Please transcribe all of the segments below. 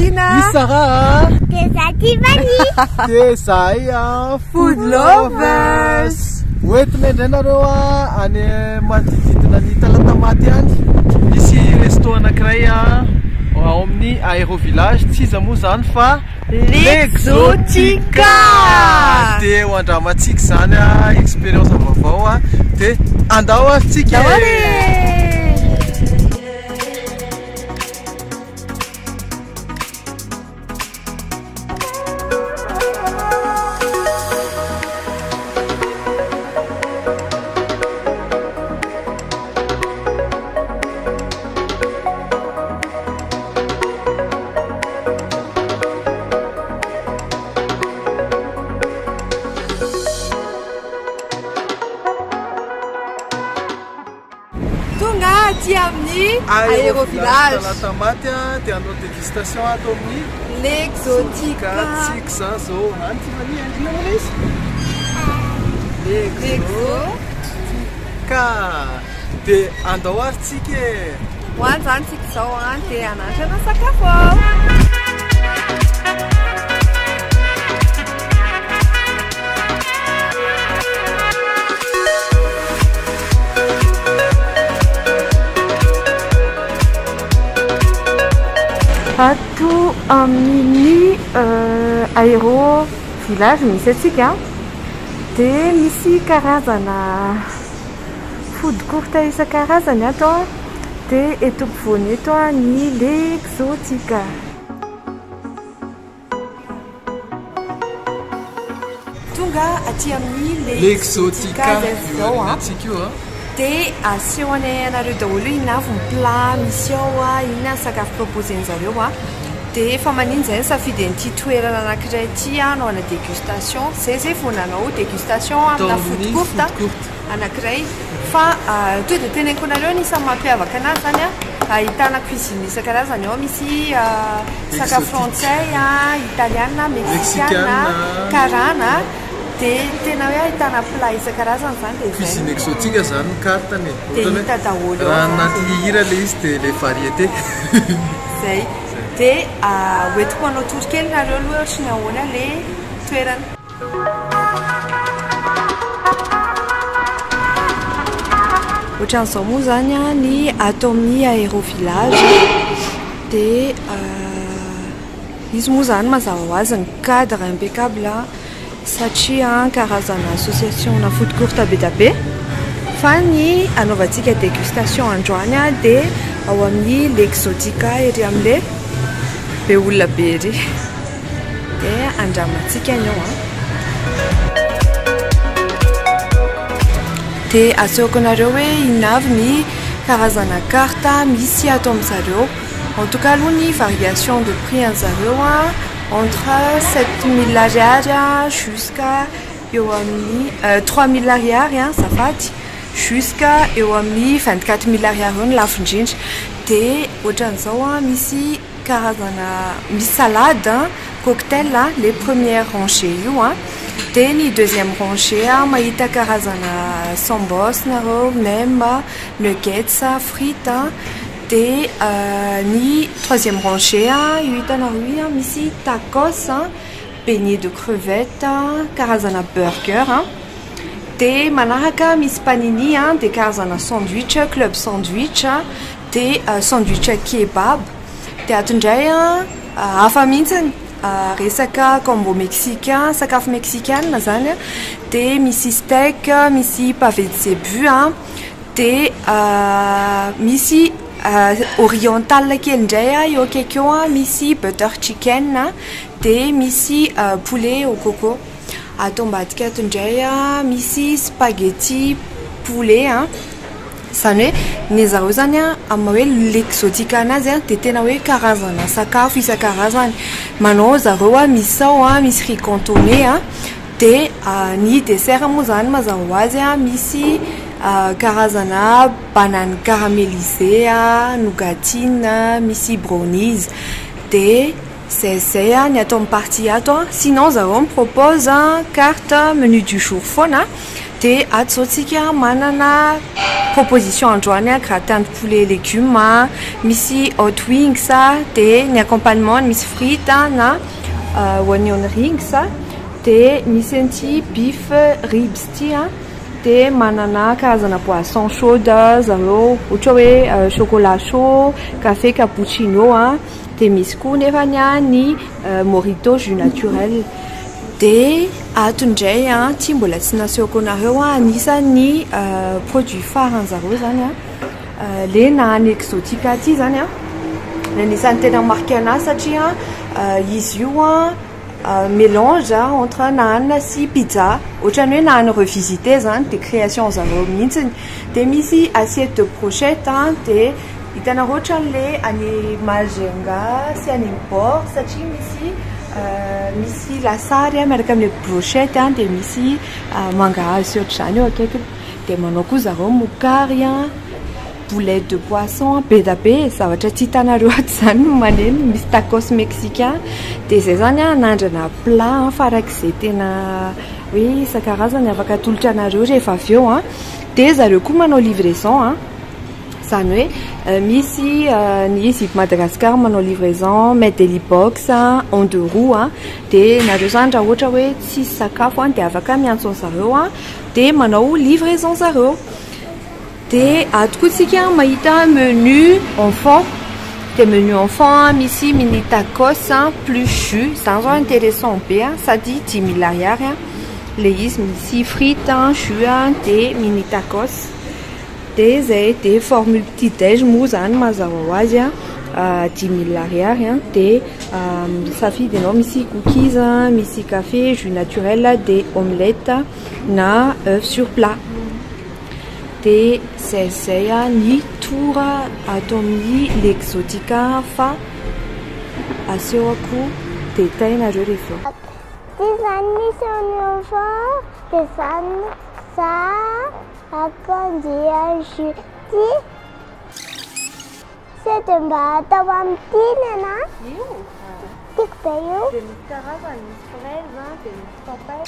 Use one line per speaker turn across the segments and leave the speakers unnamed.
Tiana.
I Sarah.
Dia za Tiffany.
Dia zahay a
Food Lovers.
Hoentina indray nareo a any manodididina ny Talatamaty any. Misy resto anankiray a ao amin'ny Aéro Village, tsy iza moa izany fa
L'Exotica.
Dia ho andramantsika izany a expérience vaovao a. Dia andao ary tsika
Andao ary
e.
e. Tonga aty amin'ny Aéro Village.
Talatamaty a, dia hanao dégustation ato amin'ny
L'Exotica.
Tsika zany zao. Any Tiffany, any inona izy? L'exotica. Dia andao ary tsika e.
Ho any zany tsika izao an, dia hanandrana sakafo ao. Ato amin'ny Aéro Village misy antsika dia misy karazana food court isan-karazany ato dia eto ampovoany eto ny L'Exotica. Tonga aty amin'ny
L'Exotica
zay izao an.
Tsika io a.
Dia aseho anay anareo daholo hoe inona avy ny plat misy ao a, inona ny sakafo proposer-njareo a. Dia efa manino izay nisafidy an'ity toerana anankiray ity a, hanaovana dégustation. Izay izay vao nanao dégustation amina
Tao
food
amin'ny
court
food court.
anankiray. Fa tonga dia teneniko anareo ny isan'ny mampiavaka anazy izany a, ahitana cuisine isan-karazany ao, misy sakafo
Exotique.
frantsay a, italiana, mexicana,
Mexicana.
karana. Dia tena hoe ahitana plat isan-karazany izany dia izay.
Cuisine exotique zany ny carte-ny e.
Dia
Ohatrany hoe
hita daholo ao
Raha
zany.
anaty hira ilay izy dia ilay variété.
Izay. Dia hoentiko hanao tour kely nareo aloha ohatry ny ahoana ilay toerana. Ohatran'izao moa izany ny ato amin'ny Aéro Village. Dia izy moa izany mazava ho azy ny cadre impeccable satria karazana association na food court be dia be. Fa ny anaovantsika dégustation androany dia ao amin'ny L'Exotica ery amin'ilay be olona be ery. Dia andramantsika ny ao. Dia asehoko anareo hoe inona avy ny karazana carte misy ato amin'izareo. En tout cas aloha ny variation de prix an'izareo entre 7000 ariary jusqu'à eo amin'ny 3000 ariary azafady jusqu'à eo amin'ny 24000 ariary eo ny lafo indrindra. Dia ohatran'izao misy karazana misy salade, cocktail les premières rangées io. Dia ny deuxième rangée mahita karazana sambos nareo, nem, nuggets, frites. Dia ny troisième rangée io hitanareo io misy tacos, beignet de crevettes, karazana burger. Dia manaraka misy panini, dia karazana sandwich, club sandwich, dia sandwich kebab. Dia ato indray hafa mihitsy resaka combo mexicain, sakafo mexicana zany. Dia misy steak, misy pavé de zébu, dia misy oriental kely indray eo akaiky eo, misy butter chicken, dia misy poulet au coco. Ato ambadika ato indray misy spaghetti poulet. Izany hoe ny zareo zany amin'ny maha hoe l'exotica anazy dia tena hoe karazana sakafo isan-karazany. Manao zareo misao, misy riz cantonais, dia ny dessert moa zany mazava ho azy misy karazana banane caramélisée, nougatine, misy brownies. Dia izay izay ny ato amin'ny partie ato. Sinon zareo mipropose carte menu du jour foana. Dia ato izao tsika manana proposition androany a, gratin de poulet légumes a, misy hot wings a, dia ny accompagnement misy frites na onion rings a, dia misy an'ity beef ribs ity a, dia manana karazana boisson chaude zareo ohatra hoe chocolat chaud, café cappuccino a, dia misy koa nefany a ny mojito jus naturel. Dia ato indray a, ty mbola tsy nasehoko anareo a, anisan'ny produit phare an'zareo zany a, le naan exotica ty zany a, anisan'ny tena marque anazy satria izy io a mélange entre naan sy pizza, ohatrany hoe naan revisité zany, de création zareo mihitsiny. Dia misy assiette de brochette a, dia hitanareo ohatran'le any Majunga sy any Bord satria misy lasary miaraka amin'le brochette a, dia misy mangahazo sy ohatr'izany eo akaikiny. Dia manao koa zareo mokary a, boulette de poisson be da be, zavatra tsy hitanareo ato zany no maneno, misy tacos mexicain. Dia izay zany a anandrana plat farak'izay tena hoe isan-karazany afaka atolotra anareo rehefa avy eo a. Dia zareo koa manao livraison a, zany hoe misy ny Zip Madagascar manao livraison, Med Deli Box, en deux roues a. Dia nareo zany raha ohatra hoe tsisy sakafo a, dia afaka miantso an'zareo a, dia manao livraison zareo. Dia ato koa tsika mahita menu enfant. Dia menu enfant misy mini tacos plus jus, zany zao intéressant be a, sady 10 000 ariary a. Le izy misy frites, jus, dia mini tacos. Dia zay, dia formule petit déj moa zany mazava ho azy a, 10 000 ariary a. Dia misafidy ianao, misy cookies, misy café, jus naturel, dia omelette na œuf sur plat. Dia zay zay a ny tour ato amin'ny l'Exotica, fa asehoko détail nareo rehefa eo.
Ty zany misy enfant, dia zany za akandia jus ty sy de mba atao amin'ity nana tiako be io.
Dia misy karazany, misy fraise, dia misy papaye.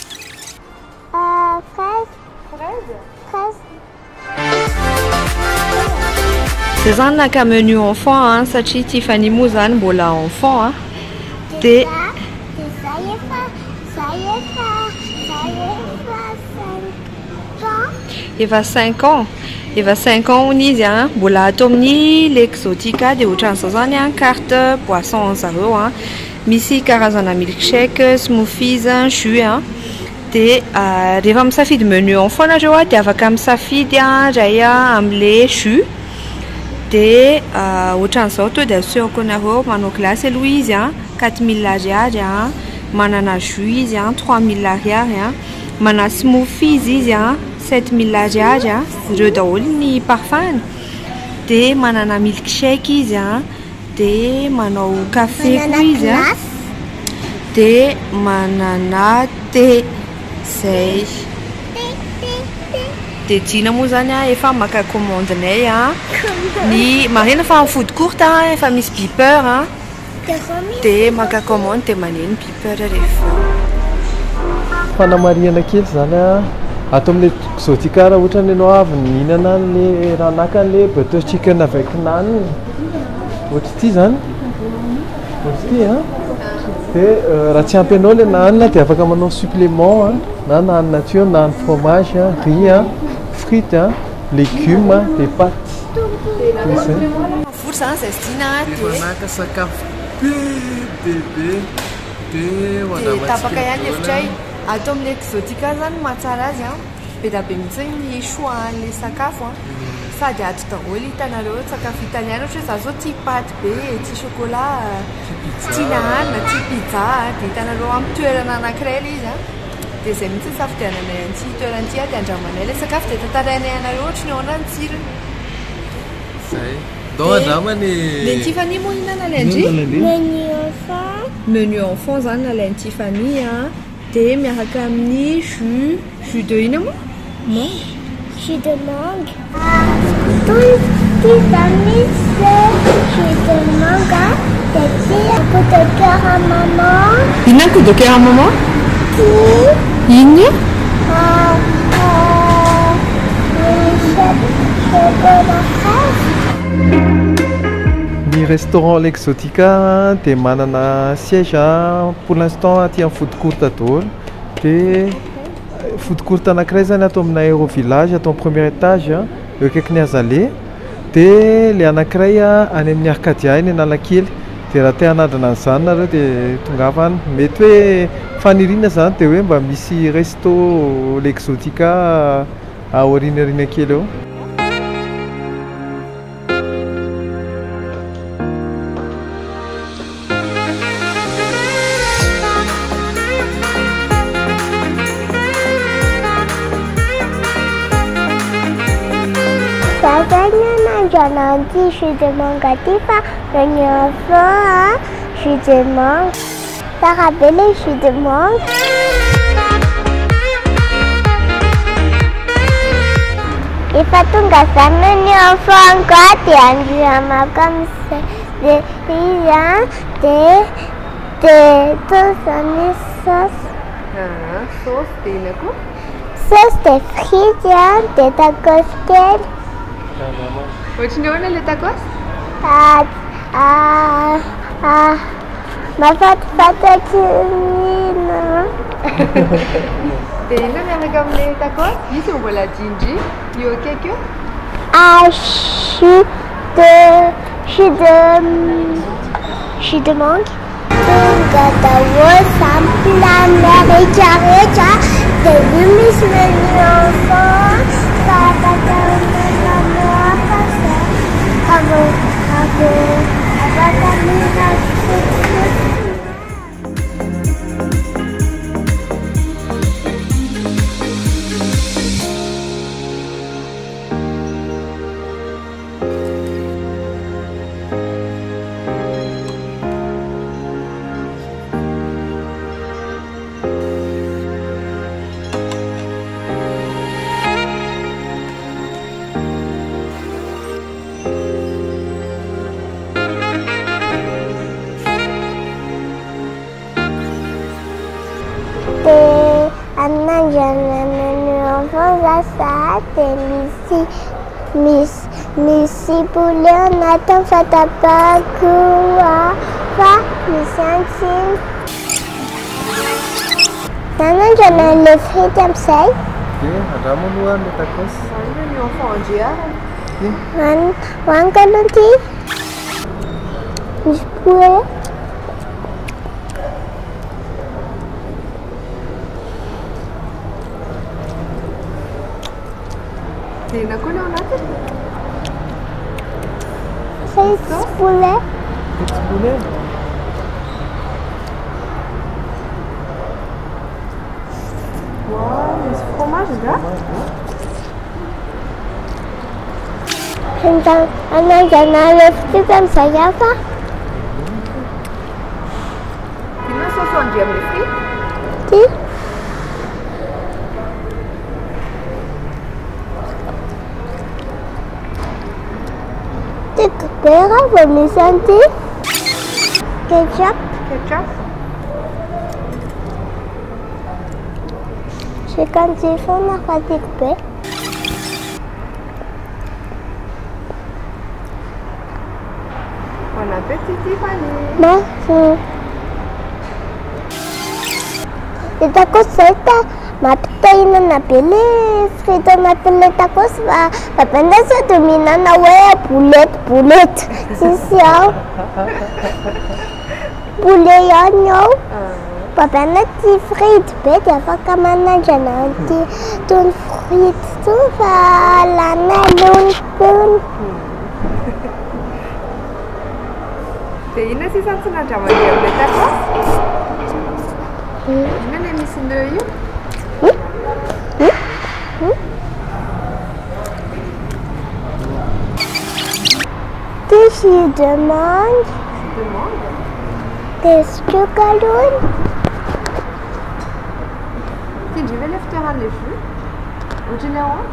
Fraise.
Fraise?
Fraise.
Zay zany naka menu enfant a, satria Tiffany moa zany mbola enfant a. Dia
de za efa 5 ans.
Efa 5 ans, efa 5 ans hono izy a, mbola ato amin'ny l'Exotica. Dia ohatran'izao zany a carte boisson zareo a, misy karazana milkshake, smoothies, jus a. Dia rehefa misafidy menu enfant nareo a, dia afaka misafidy a ray a amin'le jus. Dia ohatran'izao to dia asehoko anareo, manao glace aloha izy a, 4 000 ariary a, manana jus izy a, 3 000 ariary a, mana smoothies izy a, 7 000 ariary a, ireo daholo ny parfum. Dia manana milkshake izy a, dia manao café koa izy a, dia manana thé zay. Dia Dina moa zany a efa maka commande-nay a, ny marina fa food court a efa misy beeper a, dia maka commande dia maneno beeper rehefa.
Fanamarihana kely zany a, ato amin'le Exotica, raha ohatra ny ianao avy nihinana le raha naka le butter chicken avec naan ohatra ity zany, ohatra ity a, dia raha tsy ampy anao le naan, dia afaka manao supplément a, na naan nature, naan fromage a, riz a, frite a, légume dia pâte. Dia zay.
Vory zany zay sy Dina
dia
dia
naka sakafo be be be dia
dia tapaka ihany hevitray ato amin'le Exotica. Zany mahatsara azy a, be da be mihitsy ny choix an'le sakafo a, sady ato daholo hitanareo sakafo italiana, ohatra hoe za zao tia pâte be, tia chocolat, tia naan, tia pizza, dia hitanareo amin'ny toerana anankiray le izy a. Dia zay mihitsy ny safidiananay an'ity toerana ity a, dia andramanay le sakafo, dia tantarainay anareo ohatra ny ahoana ny tsirony.
Zay donc andramany.
Le Tiffany moa inona nalaindry?
Menu enfant.
Menu enfant zany nalain'i Tiffany a, dia miaraka amin'ny jus de ina moa, mangue.
Jus de mangue. Toy ty zany misy jus de manga, dia ty coup de cœur à maman.
Inona ny coup de cœur à maman?
Ty.
Inona io?
Ah, ah. Chocolat fraise.
Ny restaurant L'Exotica dia manana siège pour l'instant aty amin'ny food court daholo. Dia food court anankiray zany ato amin'ny Aéro Village, ato amin'ny premier étage, eo akaikin'ny Azalea. Dia le anankiray any amin'ny Arcadia eny Analakely. Dia raha te hanandrana an'izany nareo dia tongava any. Mety hoe faniriana zany dia hoe mba misy resto L'Exotica aorianariana kely eo.
Za zany nandrana an'ity jus de manga ty fa menu enfant jus de manga. Tsara be le jus de manga. Efa tonga zany menu enfant koa dia andramako amizay dia izy a dia toy zany sauce.
Sauce dia inona koa?
Sauce de frites a dia tacos kely.
Ohatry ny ahoana ilay tacos?
Mahafatifaty mihinana.
Dia inona miaraka amin'ilay tacos? Izy mbola adindry io akaiky io?
Jus de mangue. Tonga daholo zany plat rehetra rehetra dia io misy menu enfant fa afaka omena hafa zay afaka mihinana fotsiny. Dia anandrana menu enfant za dia misy poulet anatiny fa tapahako fa misy antsiny. Za nandrana le frite amizay.
Dia andramo aloha le tacos.
Menu enfant Andrea.
Hoaniko aloha ty. Misy poulet.
Dia inona koa ny ao anatiny?
Frites poulet.
Frites poulet.
Wow, misy fromage nga?
Anandrana le frite amizay hafa.
Inona sauce Andrea amin'ilay frite?
Ty. Tiako be raha vao misy an'ity. Ketchup.
Ketchup.
Chicken foana fa tiako be.
Bon appétit Tiffany.
Merci. Le tacos zay ta mampite-hihinana be le frite anatin'ilay tacos fa babana sao dia mihinana hoe boulette boulette tsisy ao. Poulet ihany ao. Babana tia frite be dia afaka manandrana an'ity tony frite tony fa lany aleony tony.
Dia inona sisa tsy nandraman'dry amin'ilay tacos? Inona ilay misy nœud io?
Ty jus de mangue.
Jus de mangue?
Dia sotroiko aloha.
Tiandry ve ilay fitoeran'ilay jus? Ohatry ny ahoana?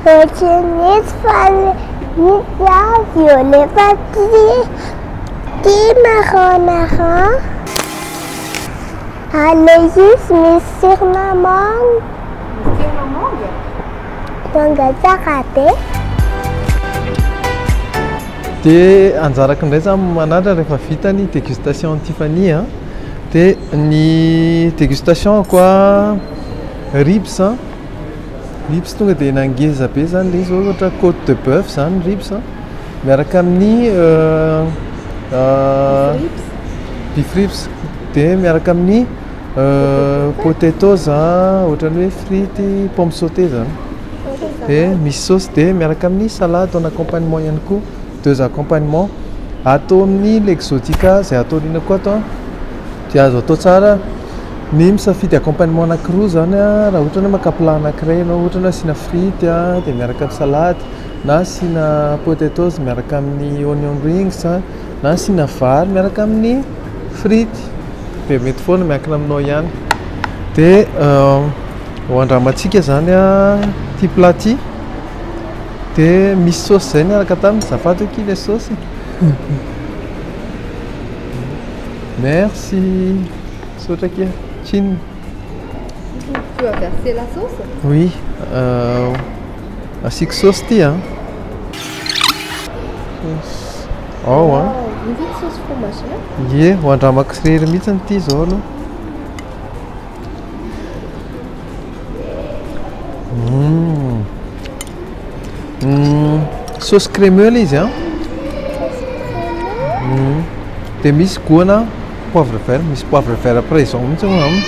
Ohatry ny izy fa izy a violet fa ty ty marron marron. Ilay izy misy tsirona mangue.
Misy tsirona mangue?
Tonga tsara be.
Dia anjarako indray zany manandrana rehefa vita ny dégustation Tiffany a. Dia ny dégustation-ko a, ribs a, ribs tonga dia nangeza be zany ilay izy, ohatra côte de bœuf zany ribs a, miaraka amin'ny beef ribs, dia miaraka amin'ny potatoes a, ohatran'ny hoe frity, pomme sautée zany, dia misy saosy, dia miaraka amin'ny salade en accompagnement ihany koa, deux accompagnements. Atao amin'ny l'exotica izay atao aoriana koa ato a, dia azo atao tsara ny misafidy accompagnement anankiroa zany a, raha ohatra hoe maka plat anankiray ianao, ohatra hoe asiana frity a, dia miaraka amin'ny salade, na asiana potatoes miaraka amin'ny onion rings a, na asiana vary miaraka amin'ny frity, dia mety foana, miankina aminao ihany. Dia ho andramantsika zany a ty plat ty, dia misy saosy zay niaraka taminy, azafady akia ilay saosy. Merci. Misaotra akia. Tsinona.
Tu vas verser la sauce?
Oui. Asiako saosy ty a. Sauce. Ao a.
Io ve sauce fromagère?
Ie, ho andramako irery mihitsy ity zao aloha. Sauce crémeux ilay izy a. Dia misy goana poivre vert, misy poivre vert présent mihitsy moa aminy.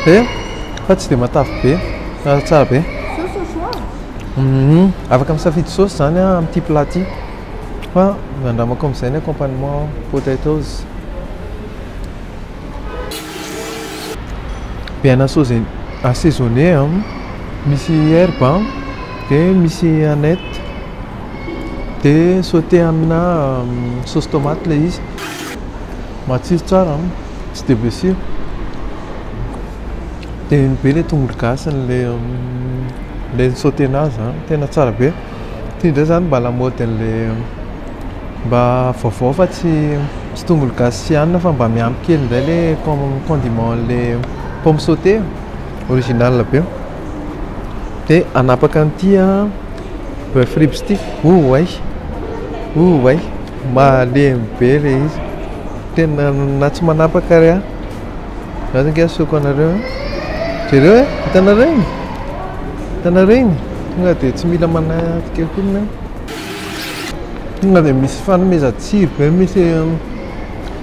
Dia fa tsy dia matavy be, fa tsara be.
Sauce au choix?
Afaka misafidy sauce zany a amin'ity plat ity. Fa andramako amin'izay ny accompagnement potatoes. Bien assaisonné a, misy herbe a, dia misy aneth, dia sauté amina sauce tomate ilay izy. Matsiro tsara, tsy dia be sira. Dia be ilay tongolo gasy ilay ni-sauté-na azy zany, tena tsara be. Ity indray zany mba lamaody an'ilay mba vaovao fa tsy tongolo gasy sy hanina fa mba miampy kely indray ilay condiment an'ilay pomme sautée, original be. Dia hanapaka an'ity a bœuf ribs ity, oay, oay, malemy be ilay izy, tena na tsy manapaka ary aho, za zany ange asehoko anareo e, jereo e, hitanareo iny, hitanareo iny, tonga dia tsy mila manatika akory aho. Tonga dia misy fanomezan-tsiro be, misy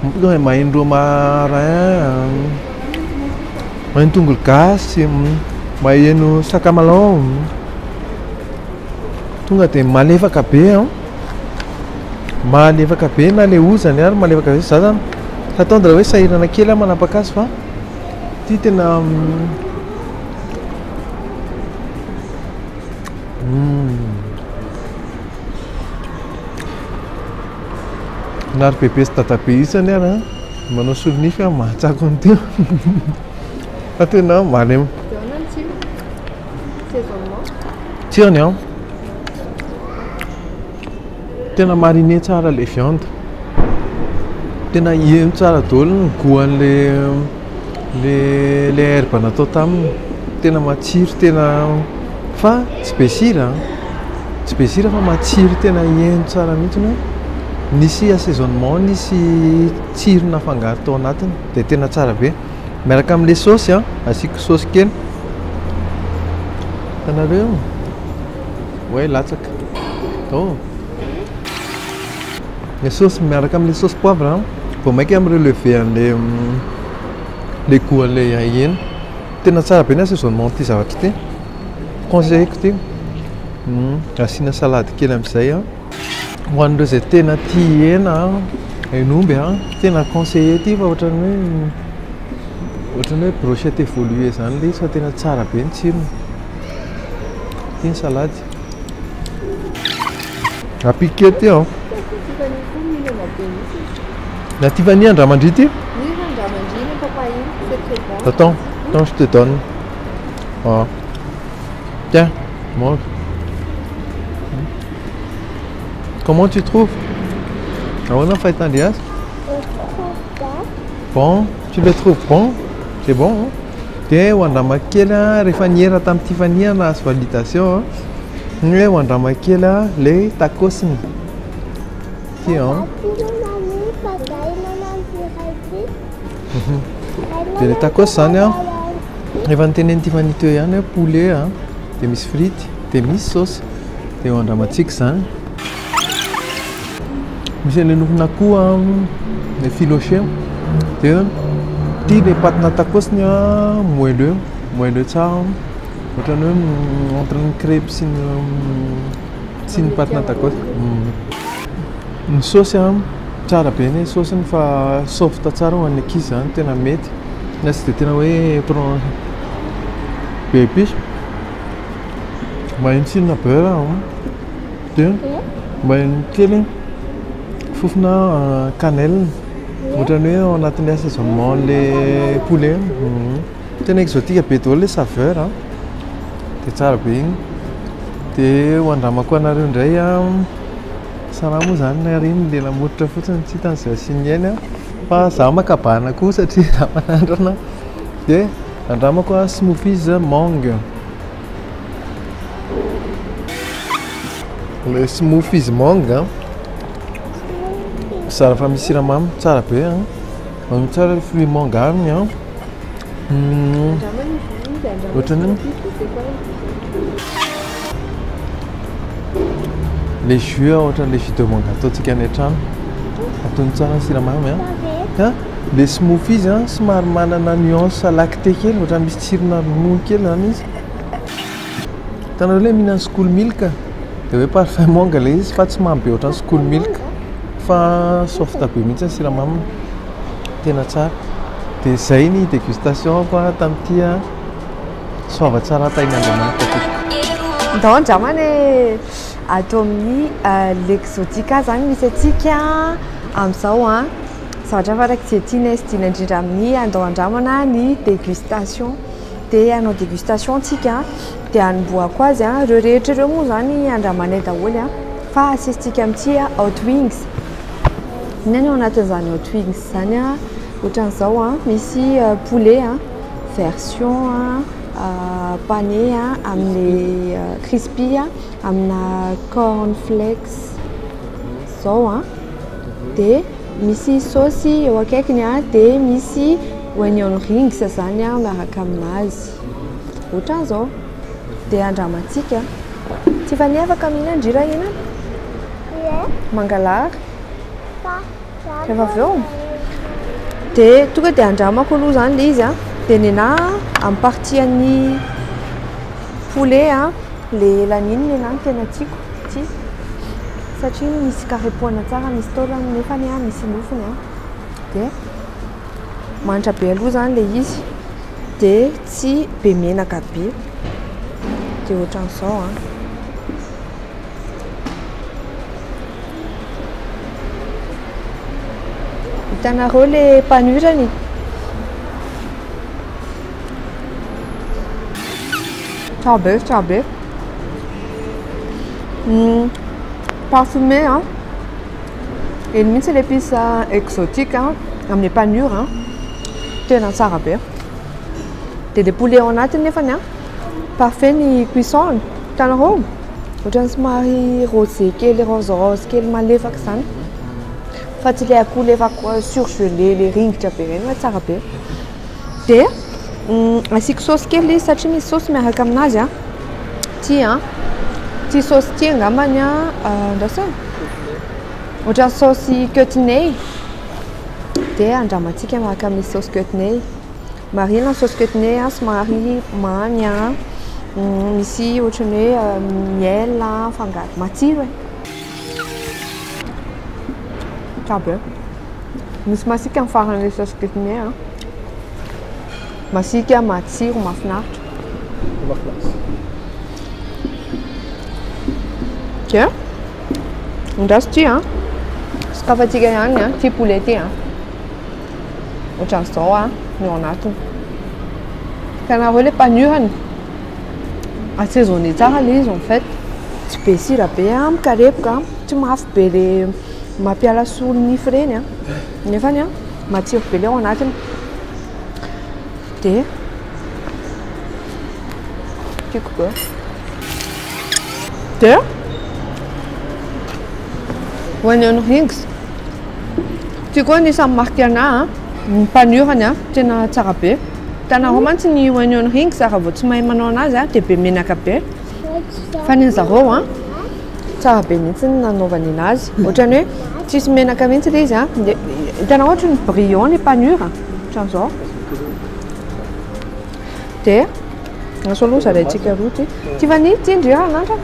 tonga dia maheno romarin, maheno tongolo gasy, maheno sakamalao, tonga dia malefaka be an, malefaka be na ilay hozany ary malefaka be, za zany s'attendre hoe sahirana kely aho manapaka azy fa ity tena Na ry bebe sy dadabe isany ary an, manao solonify aho mahatsako an'ity fa tena malemy.
Dia ahoana ny tsiro? Assaisonnement?
Tsirony an, tena mariné tsara ilay viande, tena heno tsara daholo ny goût an'ilay ilay herbe natao taminy, tena matsiro tena fa tsy be sira an, tsy be sira fa matsiro tena heno tsara mihitsy hoe nisy assaisonnement, nisy tsiro nafangaro tao anatiny dia tena tsara be. Miaraka amin'ilay saosy an, asiako saosy kely, hitanareo io? Oay latsaka, oh! Ilay saosy miaraka amin'ilay saosy poivre an, vao mainka mi-relever an'ilay ilay goût an'ilay hena. Tena tsara be ny assaisonnement ity zavatra ity, conseilleko ity. Asiana salade kely amin'izay an. Ho an'ireo izay tena tia hena an, hen'omby an, tena conseillé ity fa ohatran'ny hoe ohatran'ny hoe brochette évoluée izany ilay izy fa tena tsara be ny tsirony. Ity ny salade. Ampiako kely ity an.
Tiffany koa mihinana be mihitsy.
Na Tiffany andramandry ity?
Oui, andramandry ny papaye, c'est très bon.
Attends, attends, je te donne. Ah. Tiens, mange. Comment tu trouves? Ahoana ny fahitandry azy?
Je trouve bon.
Bon, tu le trouves bon? C'est bon, hein? Dia ho andramako kely a, rehefa niera tamin'i Tiffany aho nahazo validation a, ny hoe ho andramako kely a ilay tacos-ny. Ty an. Dia ilay tacos izany an, efa notenenin'i Tiffany teo ihany hoe poulet a, dia misy frite, dia misy saosy. Dia ho andramantsika izany. Misy an'ilay nofon'akoho an, ilay filoché. Dia ity ilay patina tacos-ny an, moelleux, moelleux tsara. Ohatran'ny hoe entre ny crêpe sy ny sy ny patina tacos. Ny saosy an, tsara be ny saosiny fa soft tsara ho an'ny ankizy izany, tena mety. Na tsy dia tena hoe trop be épice. Maheno tsirona beurre aho an. Dia maheno kely fofona cannelle. Ohatran'ny hoe ao anatin'ny assaisonnement an'ilay poulet. Tena exotique be daholo ilay saveur an. Dia tsara be iny. Dia ho andramako anareo indray an. Sarah moa izany ary iny lela-molotra fotsiny tsy hitany izay asiany ainy an. Fa izaho maka bahana koa satria izaho manandrana. Dia andramako an smoothies mangue. Ilay smoothies mangue an. Zara fa misy siramamy, tsara be an. Mamy tsara ilay fruit mangue aminy an. Ohatran'ny Le jus ohatran'ilay jus de mangue ataontsika any an-trano. Ataony tsara ny siramamy an. Ka le smoothies an somary manana nuance lactée kely, ohatran'ny misy tsirona ronono kely izany izy. Hitanareo ilay mihinana school milk? Dia hoe parfum mangue ilay izy fa tsy mamy be ohatran'ny school milk fa soft be mihitsy ny siramaminy. Tena tsara. Dia izay ny dégustation-ko tamin'ity an. Soava tsara tahin'Andriamanitra tompoko.
Ndao andramana e! Ato amin'ny L'Exotica izany misy antsika amin'izao an. Zavatra farak'izay tianay sy tiana indrindra amin'ny andao andramana ny dégustation. Dia hanao dégustation tsika dia hanombohako azy an. Ireo rehetra ireo moa izany andramanay daholo an. Fa asesitsika amin'ity hot wings. Inona ny ao anatin'izany hot wings izany an? Ohatran'izao an, misy poulet an, version pané amin'ny crispy amina corn flakes izao an. Dia misy saosy eo akaikiny an, dia misy onion rings izany an miaraka aminazy. Ohatran'izao. Dia andramantsika. Tiffany afaka mihinana ndry raha hihinana? Mangalary. Rehefa avy eo dia tonga dia andramako aloha izany ilay izy an. Dia nenaha amin'ny partie an'ny poulet an, ilay elany iny nenaha no tena tiako, ity. Satria misy karepoana tsara, misy taolany nefany an, misy nofony an. Dia manitra be aloha izany ilay izy. Dia tsy be menaka be. Dia ohatran'izao an. Hitanareo le panurany? Tsara be, tsara be. Parfumé an. Eny mihitsy le épice exotique amin'ny panure an. Tena tsara be. Dia le poulet ao anatiny nefany an, parfait ny cuisson-ny. Hitanareo? Ohatran'ny somary rosé kely, rose rose kely malefaka izany. Fa tsy ilay akoho ilay efa surgelé ilay ringitra be ireny fa tsara be. Dia asiako saosy kely ilay izy satria misy saosy miaraka aminazy an. Ity an, ity saosy ity angambany an, andraso e. Ohatran'ny saosy cutney. Dia andramantsika miaraka amin'ny saosy cutney. Marihina ny saosy cutney somary mamy an, misy ohatran'ny hoe miel afangaro, matsiro e. Tsara be. Misy masiaka ny faran'ilay saosy cutney an. Masiaka, matsiro, mahafinaritra. Dia andraso ity an, sokafantsika ihany an, ity poulet ity an. Ohatran'izao an ny ao anatiny. Hitanareo ilay panurany? Assaisonné tsara ilay izy en fait. Tsy be sira be an, mikarepoka an, tsy mafy be ilay mampiala solo nify ireny an, nefany an matsiro be ilay ao anatiny. Dia. Tiako be. Dia onion rings. Ty koa anisan'ny marque anahy a, ny panure-ny a, tena tsara be. Hitanareo mantsy ny onion rings raha vao tsy mahay manao anazy a, dia be menaka be. Fa ny an'zareo a, tsara be mihitsy ny nanaovany anazy. Ohatran'ny hoe tsisy menaka mihitsy ilay izy a. Dia hitanao ohatry ny brillant ny panure, ohatran'izao. Dia lasa aloha zaraintsika roa ty. Tiffany, ty ndry anandrana.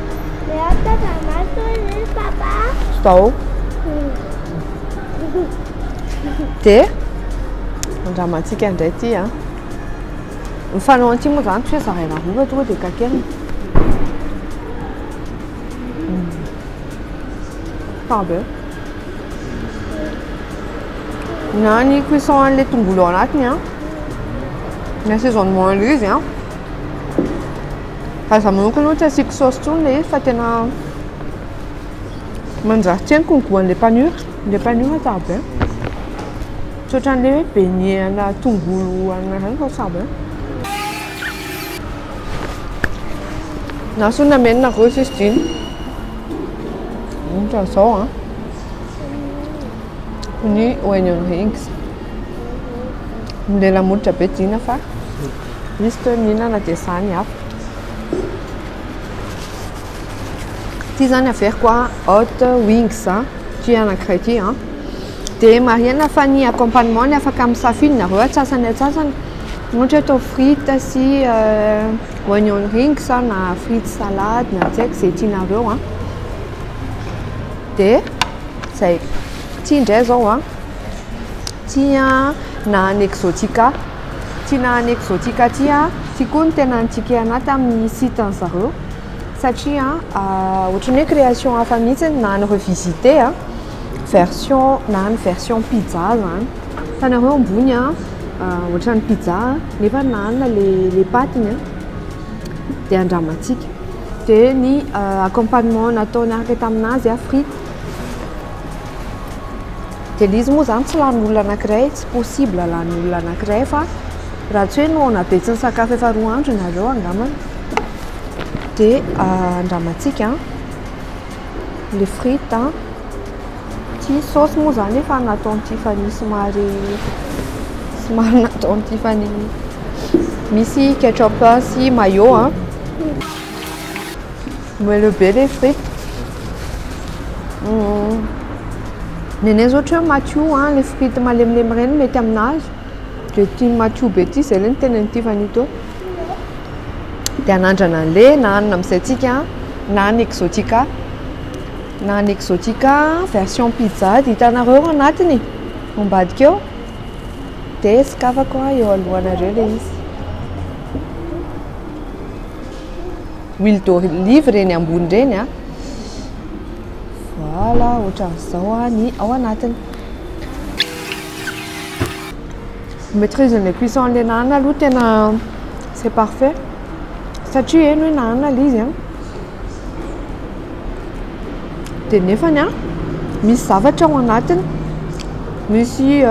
Zao. Dia andramantsika indray ty a. Ny fanao an'ity moa zany tsy hoe zaraina roa fa tonga dia kakerina. Tsara be. Na ny cuisson an'ilay tongolo ao anatiny a, ny assaisonnement an'ilay izy a. Raha izaho manokana aloha tsy asiako saosy intsony ilay izy fa tena manjary tsy henoko ny goût an'ilay panure. Ilay panure tsara be. Tsy ohatran'ilay hoe beignet ana tongolo anana ireny fa tsara be. Nasona menina roa sisy dimy. Ohatran'izao a. Ny onion rings. Milela-molotra be Dina fa izy teo nihinana dia za ny hafa. Ity zany averiko a, hot wings a, ity anankiray ity a. Dia marihana fa ny accompagnement ny afaka misafidy nareo atsasany atsasany. Ohatra hoe atao frites sy onion rings na frites salade na tsy haiko izay tianareo a. Dia zay. Ity indray zao a, ity a naan exotica. Ity naan exotica ity a, ity koa no tena nitiake anahy tamin'ny site an'zareo satria ohatran'ny hoe création hafa mihitsy naan revisité a, version naan version pizza zany. Hitanareo ambony a, ohatran'ny pizza nefa naan le pâte-ny a, dia andramantsika. Dia ny accompagnement natao niaraka taminazy a, frites. Dia ilay izy moa izany tsy lany olona anankiray, tsy possible lany olona anankiray fa raha tsy hoe noana be tsy nisakafo efa 2 andro nareo angambany. Dia andramantsika le frite a. Ity saosy moa izany efa nataon'i Tiffany somary nataon'i Tiffany misy ketchup sy mayo a. Moelleux be le frite. Nenay zao ohatra hoe Mathieu a, le frite malemilemy ireny mety aminazy. Dia tian'i Mathieu be ity, izay ilay nitenen'i Tiffany teo. Dia hanandrana an'ilay naan amin'izay tsika, naan exotica. Naan exotica version pizza, dia hitanareo ao anatiny, ao ambadika eo. Dia sokafako eo alohanareo ilay izy. Huile d'olive ireny ambony ireny a. Voilà, ohatran'izao ny ao anatiny. Maîtrise ny cuisson an'ilay naan aloha tena c'est parfait. Satria eny hoe naan ilay izy a. Dia nefany a, misy zavatra ao anatiny. Misy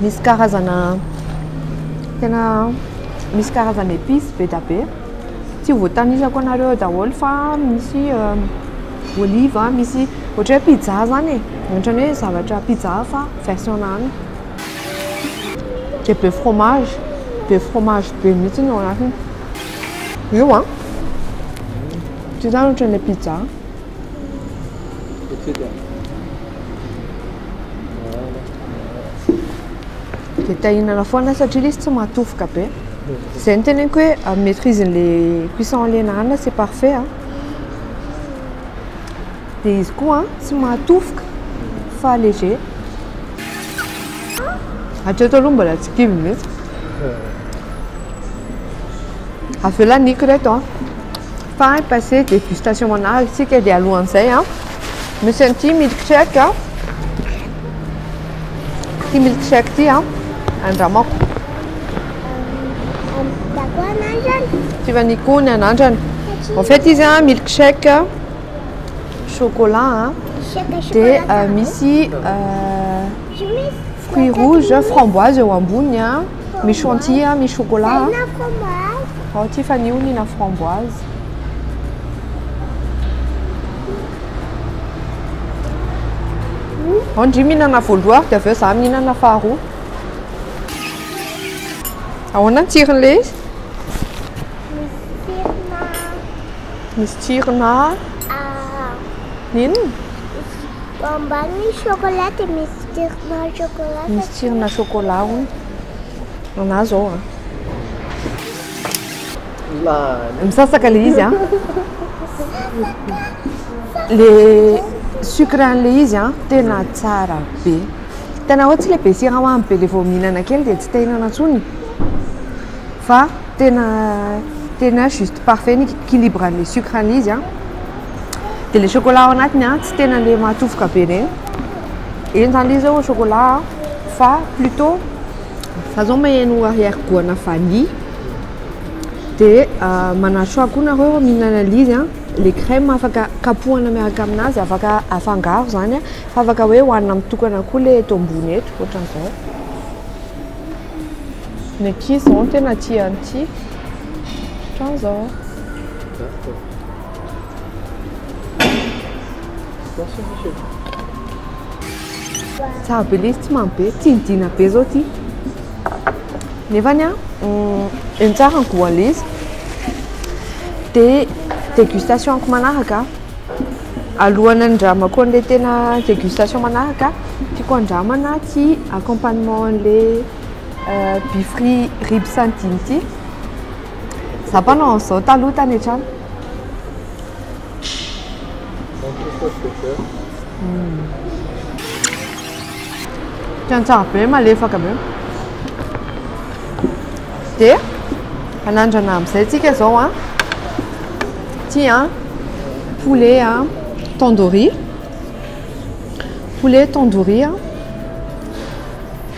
misy karazana tena misy karazana épices be dia be. Tsy voatanisako anareo daholo fa misy olive, misy ohatra hoe pizza zany e. Ohatran'ny hoe zavatra pizza fa version naan. Dia be fromage, be fromage be mihitsy ny ao anatiny. Io a, ity zany ohatran'ilay pizza. Dia te hihinana foana satria ilay izy tsy mahatofoka be. Izay no teneniko hoe maîtrise an'ilay cuisson an'ilay naan c'est parfait a. Dia izy koa tsy mahatofoka fa léger. Hatreto aloha mbola tsy kivy mihitsy. Avy eo laniko ireto a. Fa passer dégustation manaraka isika dia alohan'izay a, misy an'ity milkshake a. Ity milkshake ity a, andramako. Tiffany koa ny anandrana. En fait izy a milkshake chocolat a, dia misy fruits rouges, framboise eo amboniny a. Misy chantilly a, misy chocolat a.
Na fromage.
Ao ty fa nio nina framboise. Ao ndry mihinana voalohany dia avy eo za mihinana faharoa. Ahoana ny tsiron'ilay izy?
Misy tsirona.
Misy tsirona inona?
Ao ambany misy chocolat dia misy tsirona chocolat.
Misy tsirona chocolat hono. Anahy zao a. Misasaka le izy a. Le sucre an'le izy a tena tsara be. Tena hoe tsy le be siramamy be le vao mihinana kely dia tsy te hihinana intsony. Fa tena tena juste parfait ny équilibre an'le sucre an'le izy a. Dia le chocolat ao anatiny a tsy tena le mahatofoka be ireny. Eny zany le izy hoe chocolat fa plutôt za zao maheno arrière goût ana vanille. Dia manary choix koa nareo mihinana an'le izy a. Le crème afaka kapohana miaraka aminazy, afaka afangaro zany a, fa afaka hoe hohanina mitokana koa le eto ambony eto ohatran'izao. Ny ankizy zao no tena tia an'ity. Ohatran'izao. Tsara be le izy, tsy mamy be, tsy nidina be zao ty. Nefany a, eny tsara ny goût an'le izy. Dia dégustation ko manaraka. Alohan'ny andramako an'le tena dégustation manaraka, tiako andramana ty accompagnement an'le beef ribs an'dimy ity. Za mpanao an'izao taloha tany an-trano. Tena tsara be, malefaka be. Dia hanandrana amin'izay tsika zao a. Ty a poulet a tandoori. Poulet tandoori a.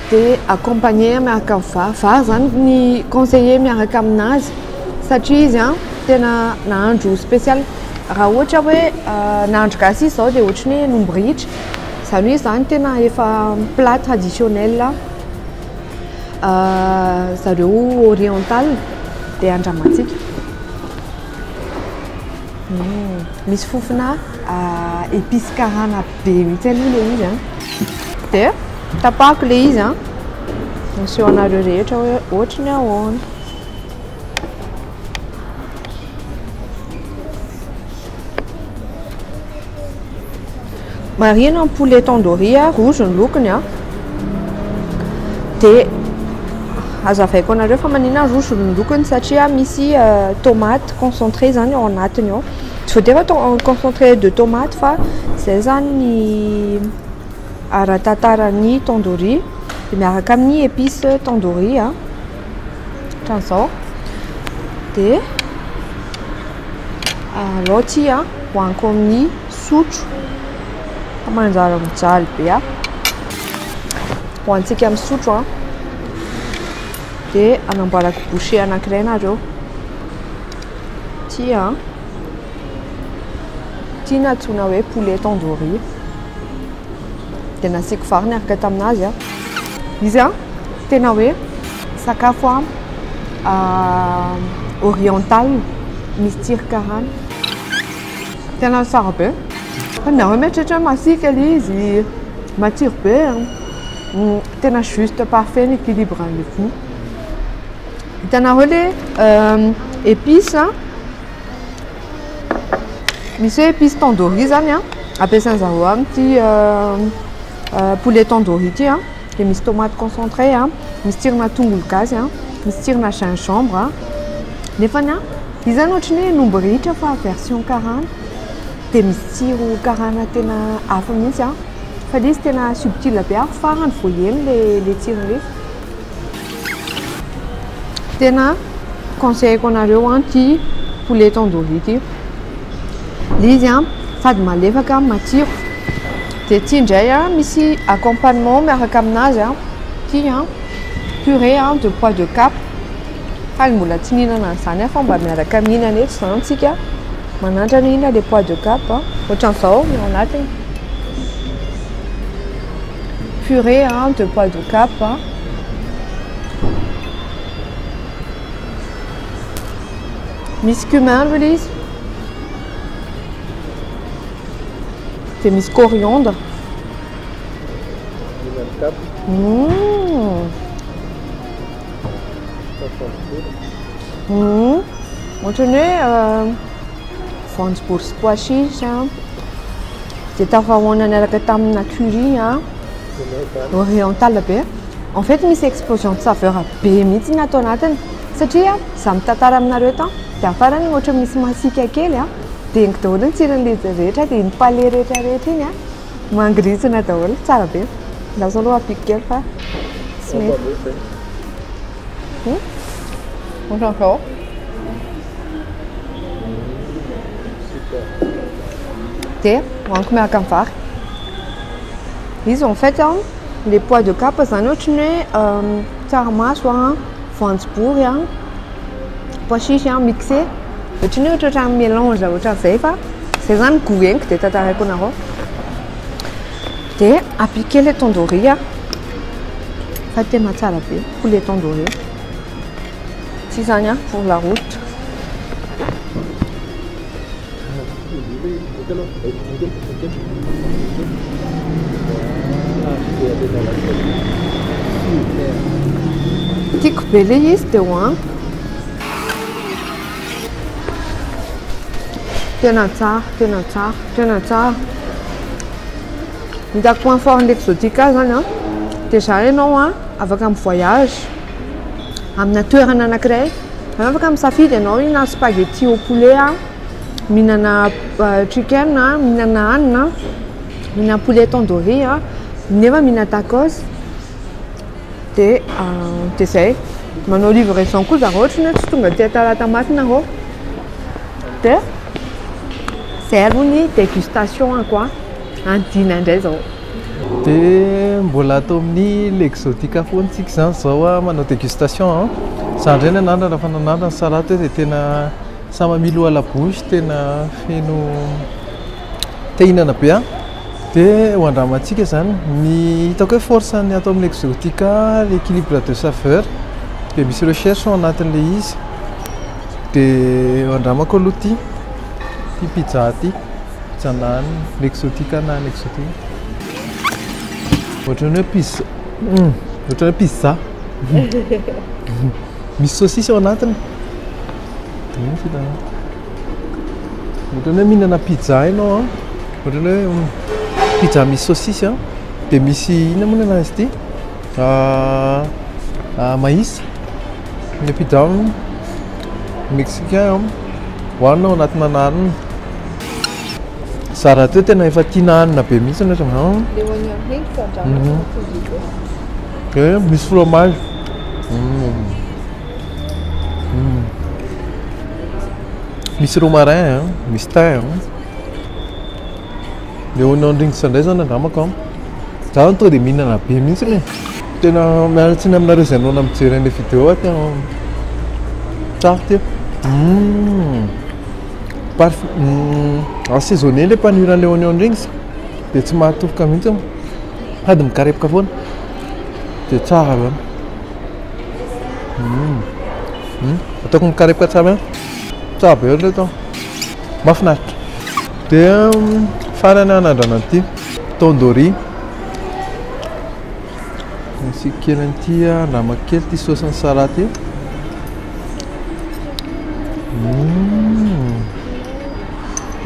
Dia accompagné miaraka amin'ny vary. Vary zany ny conseillé miaraka aminazy satria izy a tena nahandro spécial. Raha ohatra hoe nahandro gasy izy zao dia ohatry ny hoe hen'omby ritra. Izany hoe izany tena efa plat traditionnel zareo oriental dia andramantsika. Misy fofona épice karana be mihitsy aloha ilay izy a. Dia tapahako ilay izy a. Aseho anareo rehetra hoe ohatry ny ahoana. Marihina ny poulet tandoori a, rouge ny lokony a. Dia azavaiko anareo fa maninona rouge ny lokony satria misy tomate concentré zany ao anatiny ao. Tsy voatery hoe concentré de tomate fa zay zany ny ara-tantaran'ny tandoori dia miaraka amin'ny épice tandoori a. Ohatran'izao. Dia alao ty a hohaniko amin'ny sotro. Fa manjary mijaly be aho. Hohanitsika amin'ny sotro a. Dia anamboarako bouchée anankiray nareo. Ty a. Ty no antsoina hoe poulet tandoori. Dia nasiako vary niaraka taminazy a. Izy a tena hoe sakafo a oriental misy tsiro karana. Tena tsara be. Fa nareo mieritreritra hoe masiaka ilay izy, matsiro be. Tena juste parfait ny équilibre an'ilay goût. Hitanareo le épice misy hoe épice tandoori zany a ampiasain'zareo amin'ity poulet tandoori ity a. Dia misy tomate concentré a, misy tsirona tongolo gasy a, misy tsirona gingembre a. Nefany a izy zany ohatry ny hoe hen'omby ritra fa version karana. Dia misy tsiro karana tena hafa mihitsy a. Fa ilay izy tena subtile be ary farany vao heno le tsirony. Tena conseilleko anareo a ty poulet tandoori ity. Ilay izy a sady malefaka matsiro. Dia ty indray a misy accompagnement miaraka aminazy a. Ty a purée a de pois de cape. Fa mbola tsy nihinana an'izany aho fa mba miaraka mihinana eto izany tsika. Manandrana inona le pois de cape a. Ohatran'izao ny ao anatiny. Purée a de pois de cape a. Misy cumin aloha ilay izy. Dia misy coriandre. Mmh. Mmh. Ohatran'ny hoe voanjobory sy pois chiche a. Dia tafahoana niaraka tamina curry a. Oriental be. En fait misy explosion de saveur be mihitsy ny ato anatiny. Satria za mitantara aminareo eto dia afarany ohatra misy masiaka kely a. Dia henoko daholo ny tsiron'ilay izy rehetra dia iny palais rehetra rehetra iny a. Mangirintsina daholo, tsara be. Lasa aloha ampiako kely fa tsy mety. Ohatran'izao. Dia hohaniko miaraka amin'ny vary. Izy en fait les pois de cape zany ohatran'ny hoe tsaramaso a, voanjobory a, pois chiche a mixé. Ohatran'ny hoe ohatrohatran'ny mélange ohatran'izay fa zay zany goût henoko dia tantaraiko anareo. Dia ampiako kely le tandoori a, fa tena tsara be poulet tandoori. Ity zany a pour la route. Tiako be ilay izy dia hohaniko. Tena tsara, tena tsara, tena tsara. Hitako point fort ny Exotica zany a. Déjà ianao a afaka mi-voyage amina toerana anankiray. Afaka misafidy ianao mihinana spaghetti au poulet a, mihinana chicken a, mihinana hanina, mihinana poulet tandoori a, nefa mihinana tacos. Dia dia zay. Manao livraison koa zareo ohatran'ny hoe tsy tonga aty Talatamaty nareo. Dia zay aloha ny dégustation ako a. Andina indray zao.
Dia mbola ato amin'ny L'Exotica foana tsika izany zao a, manao dégustation a. Za indray nanandrana fa nanandrana salade dia tena ça m'a mis l'eau à la bouche, tena feno te hihinana be aho. Dia ho andramantsika izany. Ny hitako hoe force ny ato amin'ny Exotica, l'équilibre de saveur, dia misy recherche ao anatin'ilay izy. Dia ho andramako aloha ity, ity pizza ity. Pizza naan, l'Exotica naan Exotica. Ohatran'ny hoe pizza, ohatran'ny hoe pizza. Misy saucisse ao anatiny. Ino ty hitanao? Ohatran'ny hoe mihinana pizza ianao an. Ohatran'ny hoe pizza misy saucisse an. Dia misy inona moa ny anaran'izy ity? Maïs. Ny pizza mexicain hohanina ao anatina naan. Za rahateo tena efa tia naan be mihitsy nefa.
Le oignon rings andramo.
Dia misy fromage. Misy romarin, misy thym. Le onion rings indray zany angambako an. Za zany tonga dia mihinana be mihitsy e. Tena miala tsiny aminareo izay noana mijery an'ilay vidéo aho, tena tsara ty. Parfait, assaisonné ilay panure an'ilay onion rings dia tsy mahatofoka mihitsy. Sady mikarepoka foana. Dia tsara be. Ataoko mikarepoka tsara be. Tsara be ry reto. Mahafinaritra. Dia farany hanandrana an'ity tandoori. Asiako kely an'ity andramako kely ity saosy salade ity.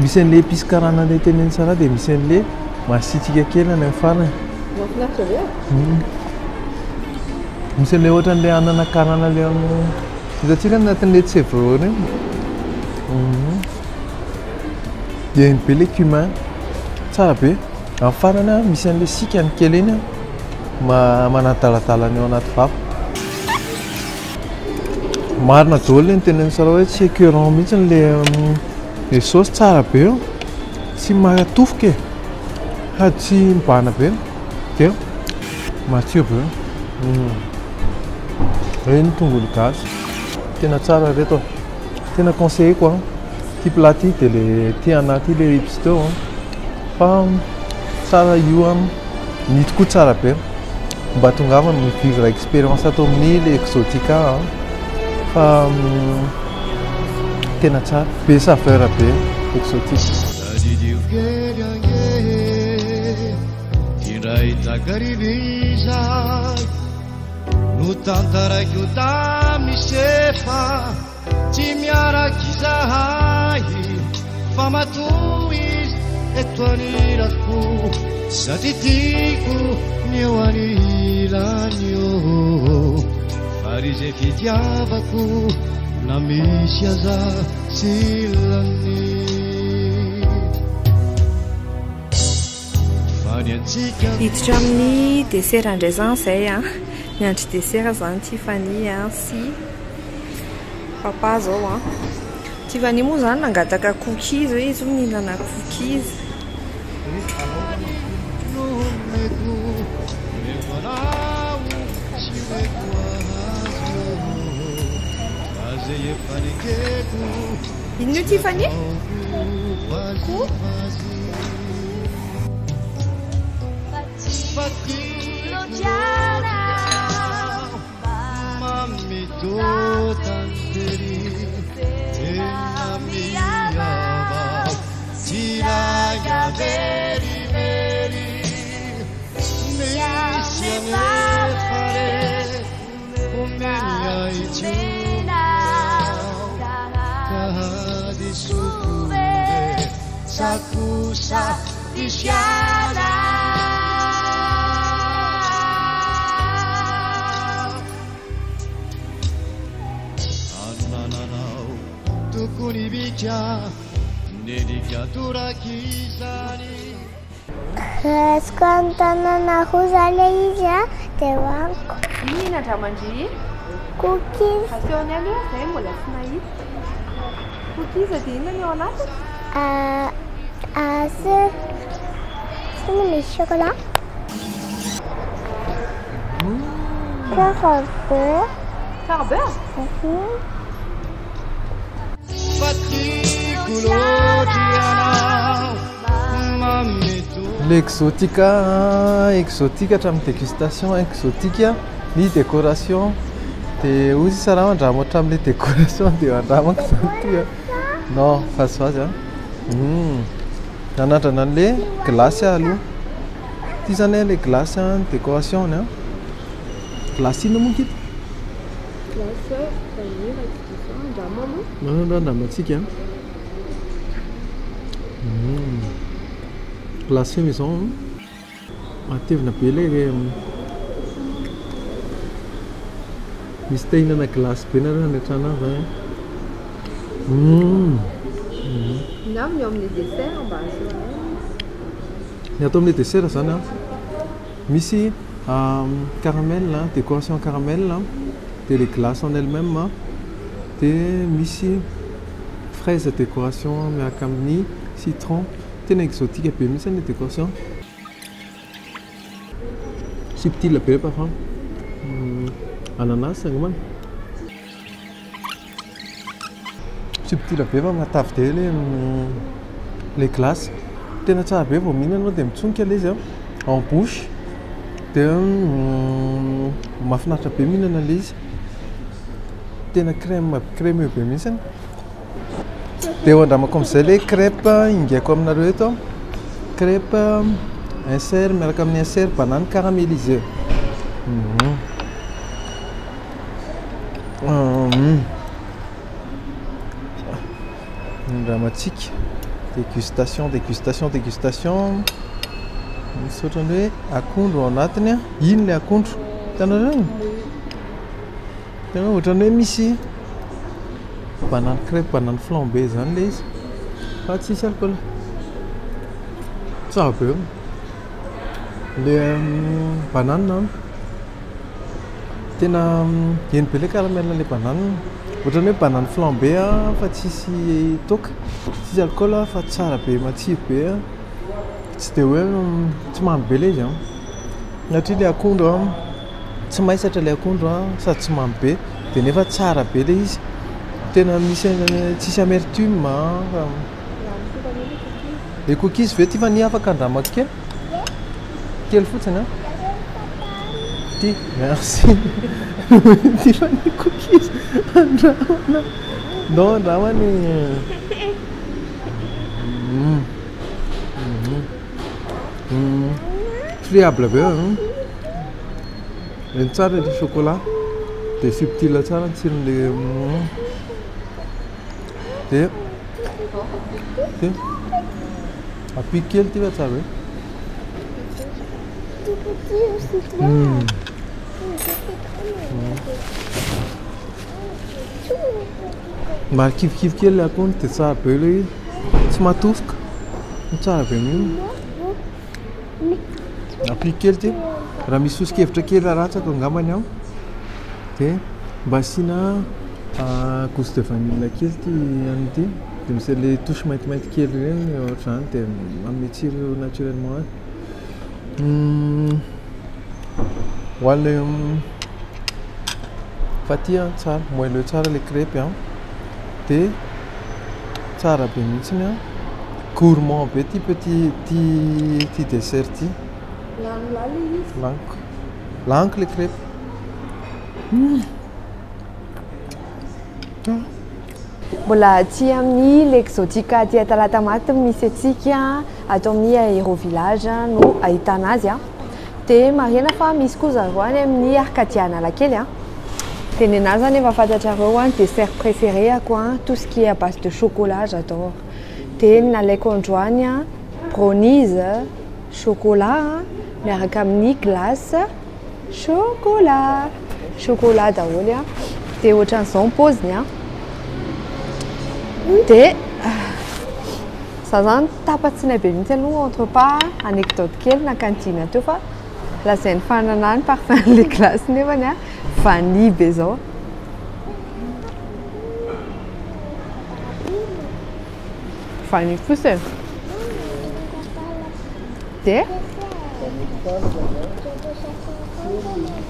Misy an'ilay épice karana ilay tenenin'i Sarah dia misy an'ilay masiatsiaka kely any amin'ny farany.
Mahafinaritra be e?
Misy an'ilay ohatran'ilay anana karana ilay amin'ny hitantsika anatin'ilay tsevro ireny. Dia iny be ilay cumin. Tsara be. Amin'ny farany an, misy an'ilay sikany kely iny an, manadaladala ny ao anaty vava. Marina daholo ilay nitenenin'i Sarah hoe tsy écœurant mihitsy ilay saosy, tsara be io. Tsy mahatofoka e. Sady tsy mibahana be. Dia matsiro be. Ireny tongolo gasy. Tena tsara ry reto a. Tena conseilleko an. Ity plat ity dia ilay ity anaty ilay ribs teo an. Fa tsara io an. Ny ito koa tsara be. Mba tongava mi-vivre expérience ato amin'ny le Exotica an. Fa Tena tsara, be saveur be, exotique.
Tadidio kely ange indray takariva izay no tantaraiko tamin'ny sefa tsy miaraka izahay fa matoa izy eto anilako satria tiako ny eo anilany eo ary izay fitiavako na misy aza silany fa ny antsika.
Hiditra amin'ny dessert indray zany izay a. Miandry dessert zany Tiffany a sy papa zao a. Tiffany moa zany nangataka cookies hoe izy mihinana cookies. Inona io Tiffany?
Raisiko amin'ny tanana roa zany ilay izy a, dia hohaniko.
Inona andramandry?
Cookies.
Asehony aloha, izay mbola tsy nahita. Cookies dia inona ny ao anatiny?
Sy ny misy chocolat. Tsara be.
Tsara be?
L'exotica, exotique hatramin'ny dégustation, exotique ny décoration. Dia hoy izy raha andramo hatramin'ilay décoration dia andramako izany ity a. Non, vazivazy a. Nanandrana an'ilay glace aloha. Ity izany ilay glace ny décoration-ny a. Glace inona moa kity?
Glace vanille raha tsy diso aho, andramo aloha.
Manana andramantsika. Glace fait maison. Matevina be ilay misy te hihinana glace be nareo any an-trano any zany.
Ny avy ny ao amin'ny dessert mba asehonay.
Ny atao amin'ny dessert zany a, misy caramel, décoration caramel, dia les glaces en elle-même, dia misy fraise décoration miaraka amin'ny citron. Tena exotique be mihitsy ny décoration. Subtile be le parfum. Ananas angambany. Subtile be fa matavy be le glace. Tena tsara be vao mihinana anao dia mitsonika ilay izy en bouche. Dia mahafinaritra be mihinana ilay izy. Tena crème crémeux be mihitsy. Dia ho andramako amin'izay ilay crêpe ingaiko aminareo eto. Crêpe insert miaraka amin'ny insert banane caramélisée. Andramantsika. Dégustation, dégustation, dégustation. Misy ohatran'ny hoe akondro ao anatiny. Ino ilay akondro? Hitanareo iny? Hitanareo ohatran'ny hoe misy banane crêpe, banane flambée zany ilay izy. Fa tsisy alcool. Tsara be. Ilay banane tena heno be ilay caramel ilay banane. Ohatran'ny hoe banane flambée fa tsisy toaka, tsisy alcool fa tsara be, matsiro be. Tsy dia hoe tsy mamy be ilay izy. Satria ilay akondro tsy maisatra ilay akondro sady tsy mamy be dia nefa tsara be ilay izy. Tena misy tsisy amertume. Ilay cookies ve Tiffany afaka andramako kely? Kely fotsiny a. Ty, merci. Tiffany cookies andramana. Non, andramany. Friable be an. Eny tsara ilay chocolat. Dia subtil tsara ny tsiron'ilay dia dia ampiko kely ity fa tsara be. Marikivikivy kely ilay akondro dia tsara be ilay izy. Tsy mahatofoka. Tsara be mihitsy. Ampiko kely ity. Raha misy soso-kevitra kely aratsako angambany aho dia mba asiana gousse de vanille kely ity an'ity. Dia misy an'ilay touche maintimainty kely ireny ohatr'izany dia manome tsiro naturellement azy. Ho an'ilay fa ity an tsara, moelleux tsara ilay crêpe an. Dia tsara be mihitsiny an. Gourmand be ity petit ity ity dessert ity. Laniko. Laniko ilay crêpe.
Mbola aty amin'ny L'Exotica aty Talatamaty misy antsika ato amin'ny Aéro Village no ahitana azy. Dia marihana fa misy koa zareo any amin'ny Arcadia Analakely. Dia ny anahy zany efa fantatrareo ny dessert préféré-ako, tout ce qui est à base de chocolat j'adore. Dia ny nalaiko androany brownies chocolat miaraka amin'ny glace chocolat. Chocolat daholo. Dia ohatran'izao ny paoziny. Dia za zany tapa-tsinay be mihitsy aloha entre pas anecdote kely nankany dina teo fa lazainy fanana ny parfum-n'ilay glace nefany vanille be zao. Vanille kosa e. Dia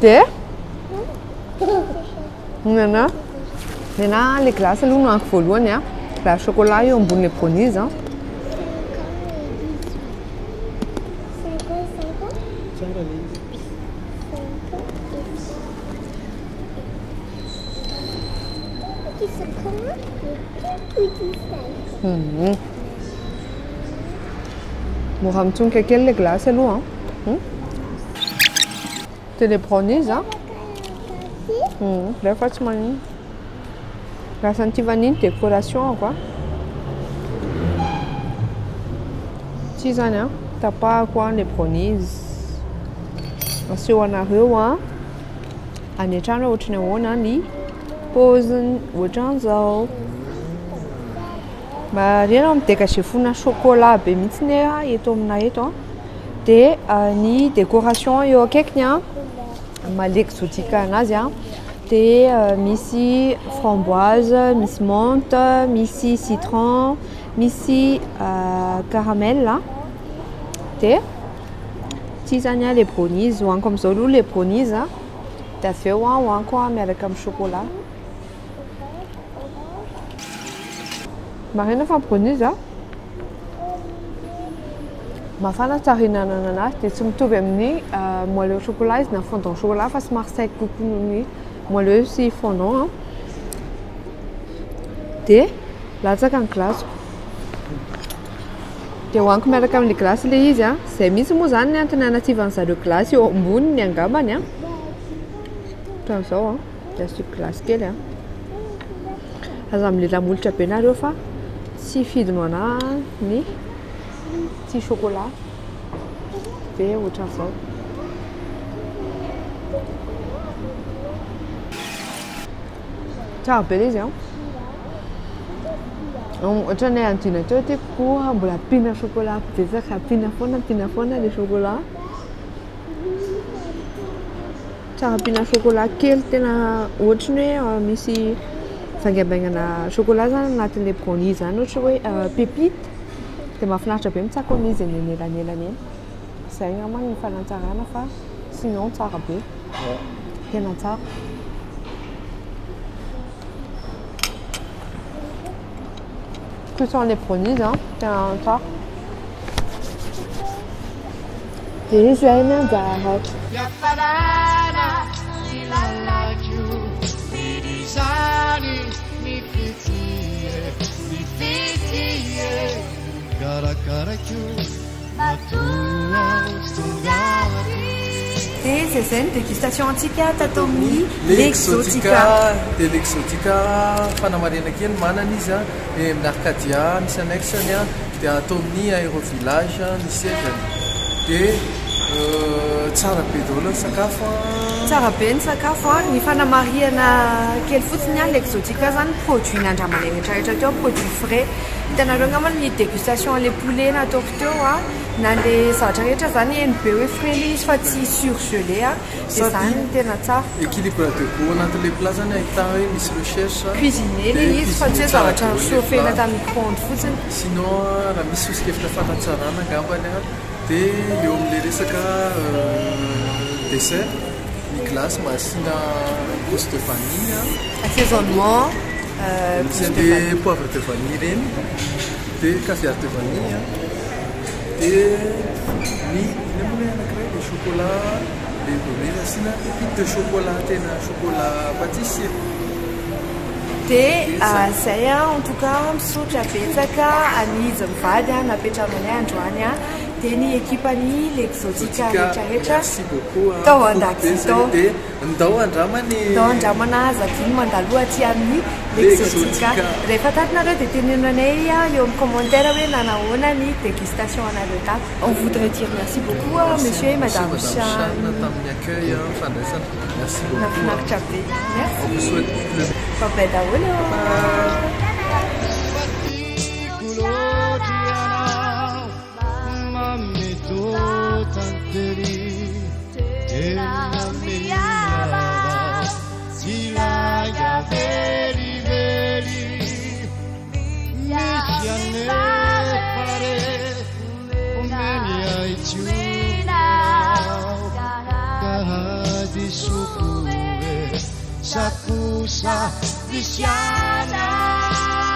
dia nana nena le glace aloha no haniko voalohany a. Glace chocolat eo ambonin'ilay brownies a. Mora mitsonika kely ilay glace aloha an. Dia ilay brownies a. Rehefa tsy manino. Lasa ny Tiffany ny décoration quoi. Ty zany a, tapahako a le brownies. Aseho anareo a any an-trano ohatry ny ahoana ny paoziny ohatran'izao. Marihana midégagé fona chocolat be mihitsy ny eto aminay eto a. Dia ny décoration eo akaikiny a maha exotique anazy a. Dia misy framboise, misy menthe, misy citron, misy caramel. Dia ty zany a le brownies, hohaniko amin'izao aloha le brownies a. Dia avy eo a hohaniko a miaraka amin'ny chocolat. Marihana fa brownies a mafana tsara hihinanana anazy dia tsy mitovy amin'ny moelleux chocolat izy na fondant chocolat fa somary sec kokoa noho ny moelleux sy fondant. Dia latsaka ny glace. Dia hohaniko miaraka amin'ilay glace ilay izy a. Izay mihitsy moa zany ny antony hanativan'ny zareo glace eo amboniny angambany a. Ohatran'izao a. Dia asiako glace kely a. Aza milela-molotra be nareo fa tsy fidiny ho anahy ny tia chocolat. Dia ohatran'izao. Tsara be ilay izy a. Ohatran'ny andina teo tiako koa mbola ampiana chocolat betsaka, ampiana foana, ampiana foana ilay chocolat. Tsara ampiana chocolat kely tena ohatry ny hoe misy vaingambaingana chocolat zany anatin'ilay brownies zany ohatra hoe pépite. Dia mahafinaritra be mitsako an'izy eny anelanelany eny. Izay angamba ny fanatsarana fa sinon tsara be. Tena tsara. Cuisson les brownies a, tena tsara. Dia izay ny anjarako.
Fiafarana ny lalako, izany ny fitia. Karakaraiko matoa tsy tonga aty.
Dia izay izay ny dégustation antsika tato amin'ny L'Exotica.
Dia L'Exotica fanamarihana kely manana izy a, eny amin'ny Arcadia misy annexe-ny a, dia ato amin'ny Aéro Village ny siège-ny. Dia tsara be daholo ny sakafo a.
Tsara be ny sakafo a, ny fanamarihana kely fotsiny a, L'Exotica zany produit nandramanay rehetra rehetra teo, produit frais. Hitanareo angamba ny dégustation an'ilay poulet nataoko teo a, na le zavatra rehetra zany heno be hoe frais ilay izy fa tsy surgelé a, dia zany no tena tsara.
Équilibre de goût anatin'ilay plat zany ahitana hoe misy recherche.
Cuisiné ilay izy fa tsy hoe zavatra chauffé-na tamin'ny micro-ondes fotsiny.
Sinon raha misy soso-kevitra fanatsarana angambany a, dia eo amin'ilay resaka dessert, ny glace mba asiana gousse de vanille a.
Assaisonnement.
Misy an'ilay poivre de vanille ireny, dia caviar de vanille a, dia ny inona moa ilay anankiray, ilay chocolat, ilay voamaina asiana pépite de chocolat, tena chocolat pâtissier.
Dia izay a, en tout cas misaotra betsaka an'izy mivady a napetramanay androany a, dia ny ekipan'ny L'Exotica rehetra rehetra
Merci beaucoup a,
tao an-dakozia tao.
Dia ndao andramana e.
Ndao andramana, aza adino mandalo aty amin'ny L'Exotica. Rehefa tato nareo dia teneno anay eo amin'ny commentaire hoe nanahoana ny dégustation anareo tato. On voudrait dire merci beaucoup à monsieur et madame Chan.
Tamin'ny accueil fandraisana. Merci beaucoup.
Nahafinaritra be. Merci.
On vous souhaite le
Bye bye daholo.
Tiako loatra ianao, manome tantely, tena miava, tsy lainga velively. Misy anefa re, omeny ahy tsy omeo, ka hadisoko hoe sa kosa misy anao.